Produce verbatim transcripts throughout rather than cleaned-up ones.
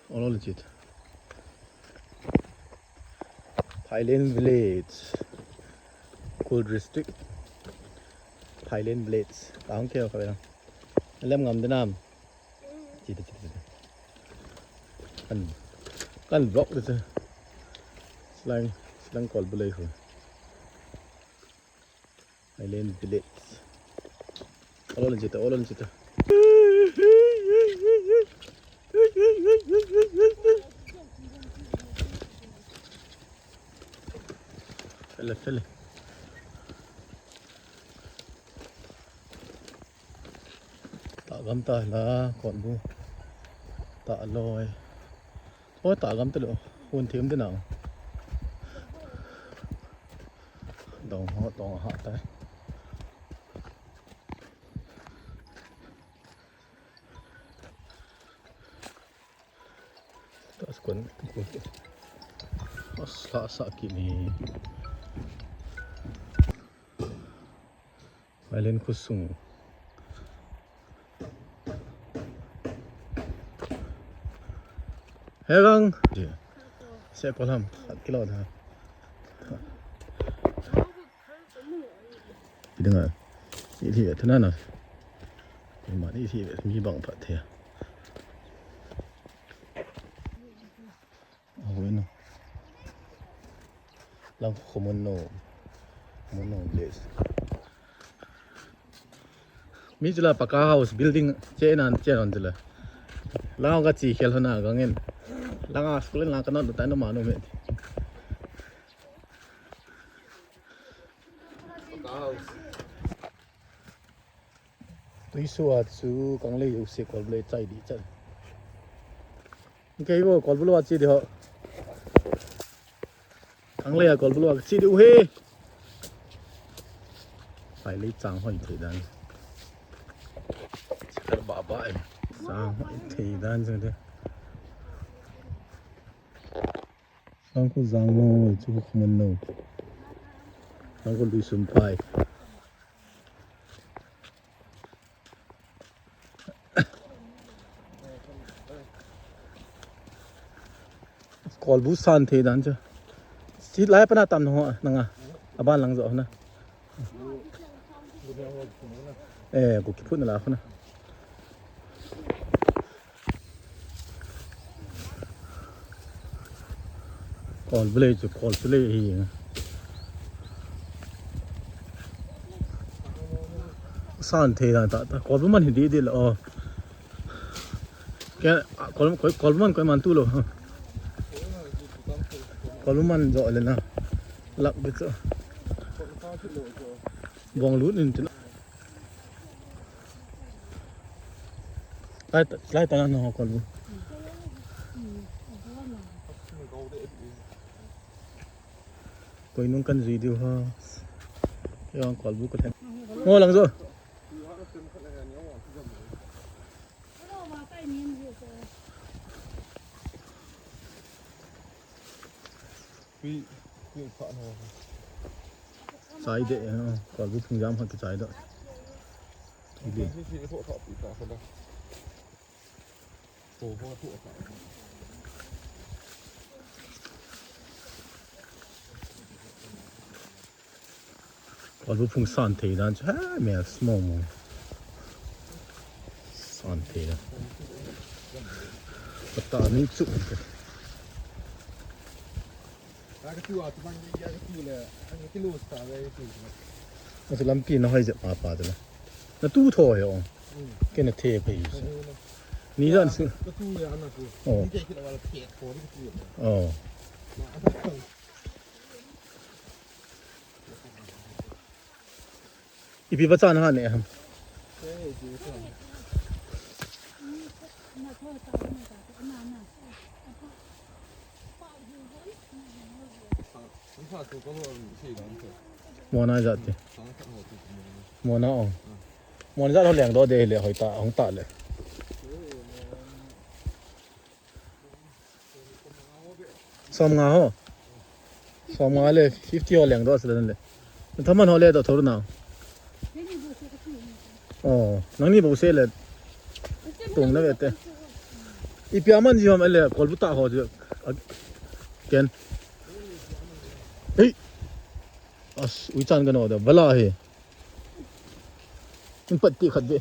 Olo le chit. Phailen Village. Ukhrul District. Phailen Village. Ka hung keo ka ve lang. Lem ngam de nam. Chit, chit, chit. Kan, kan vlog de che. Silang, silang kol bulei khu. Island Village. Olo le chita, olo le chita. Fele, fele. Tah gam ta la, kon bu. Tah loi. Oi, tah gam ta lo. Hun thiam te na. Dong ho, dong ha ta. Tah skon. Asla sa ki ni. Island khosung. Hegang. Se kolam, khat kilo da. Idanga. Ithi thana na. Ima ithi mi bang phat the. Awen. Lang khu mun no. Mun no place. Mi chula paka house building che nan che non chula. Lang ka chi khel hona ka ngen. Lang a school lang ka non ta no ma no me. Paka house. Tuisua chu kanglei u se kol le chai di chan. Kei bo kol bulu a chi di ho. Kanglei a kol bulu a chi di u he. Pai lei chang hoi thei dan. Sikar ba ba e. Chang hoi thei dan jeng de. Sang khu jang no chu khu mun no. Sang khu lui sum pai. Kolbu san thei dan chu. Si lai pana tam no nanga. Aban lang jo na. Eh, ko kiphut na la khu na. Kol bulei chu kol bulei hi. San thei dan ta ta kol bu man hi di di lo. Ke kol kol kol man koi man tu lo. Kol bu man jo le na. Lak bi chu. Bong lut in tin. Lai ta, lai ta na ho kol bu. Koi nung kan jui diu ha. Yang kol bu ko then. Ngo lang jo. Chai de, eh, kol bu phung jam ha ki chai de. Ki de. Kol bu phung san thei dan chu, ha, mel small mo. San thei dan. Pata ni chu. Ka tu a tu man ya ka tu le, an ki lu sta le tu. Asa lampi na hoi je pa pa de. Na tu tho he ong. Ke na the pe. Ni dan su. Ka tu le an na tu. Oh. Ni ke ki la wa ke ko ni tu. Oh. Ipi ba chan ha ne ham. Mona jat te. Mona ong. Mona jat ho leng do de le hoi ta hong ta le. Som nga ho. Som nga le fifty ho leng do sila le. Thaman ho le do thor na. Oh, nang ni bo se le. Tung na ve te. Ipi aman ji ham ele, kolbu ta ho ji. A, ken. Hei. As, ui chan ka no da, bala he. In pat ti khat be.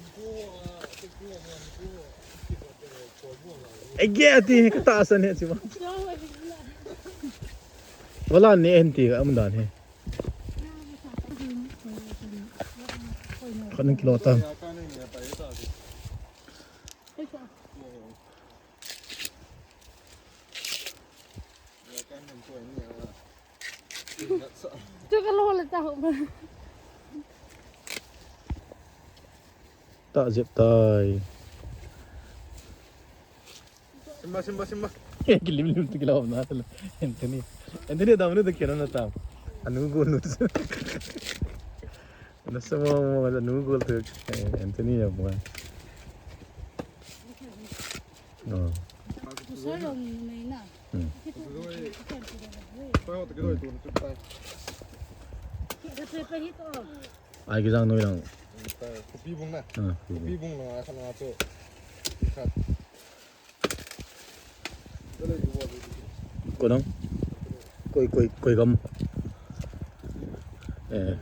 Ege ati, ka ta san he chi ma. Bala ne en ti ka am dan he. Khat nung kilo ta. Chu ka lo le ta ho. Ta jep tai. Simba, simba, simba. Kilim lim tu kila na ta. Anthony. Anthony da manu da kena na ta. Anu go nu. Na sama mo anu go tu. Anthony ya mo. Oh. Ai ki jang noi lang. Kopi bung na. Ah, kopi bung na, ai khan na chu. Ko nang. Koi, koi, koi gam. Eh.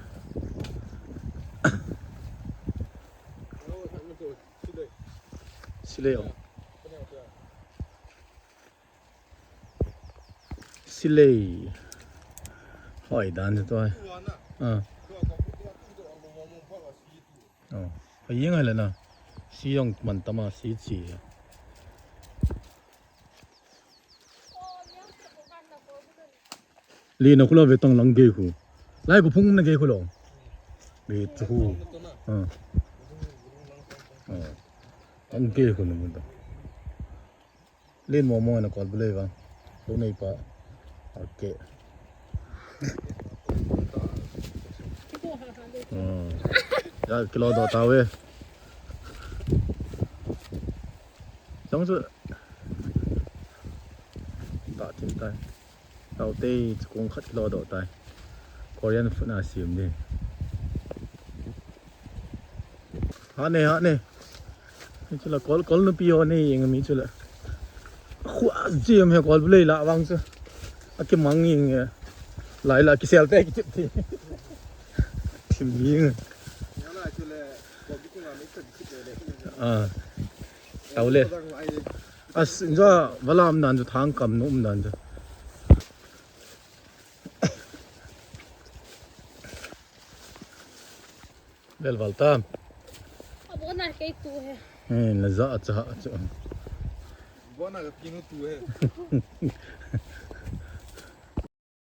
Silei o. Silei. Hoi dan chu toi. Ah. Oh. Hoi yeng hai le na. Si yong man tama si chi. Li na kula ve tang lang ge khu. Lai ko phung na ge khu lo. Ve chu khu. Ah. Ah. Ang ge khu na mun ta. Len mo mo na kol bulei vang. Lo nei pa. Okay. Hmm. Ya kilo do ta ve. Jong chu. Ta tin tai. Tau te chu kong khat kilo do tai. Korean food na sim ni. Ha ne, ha ne. Ni chu la kol, kol nupi ho ne, yeng mi chu la. Khua jim he kol bulei la vang chu. A ki mang yeng e. Lai la ki sel te ki tip ti. Thim yeng. Ah. Tau le. As, injo, valam nan chu thang kam num nan chu. Lel val tam. Abona kei tu he. Eh, la za cha cha. Bona ka pinu tu he.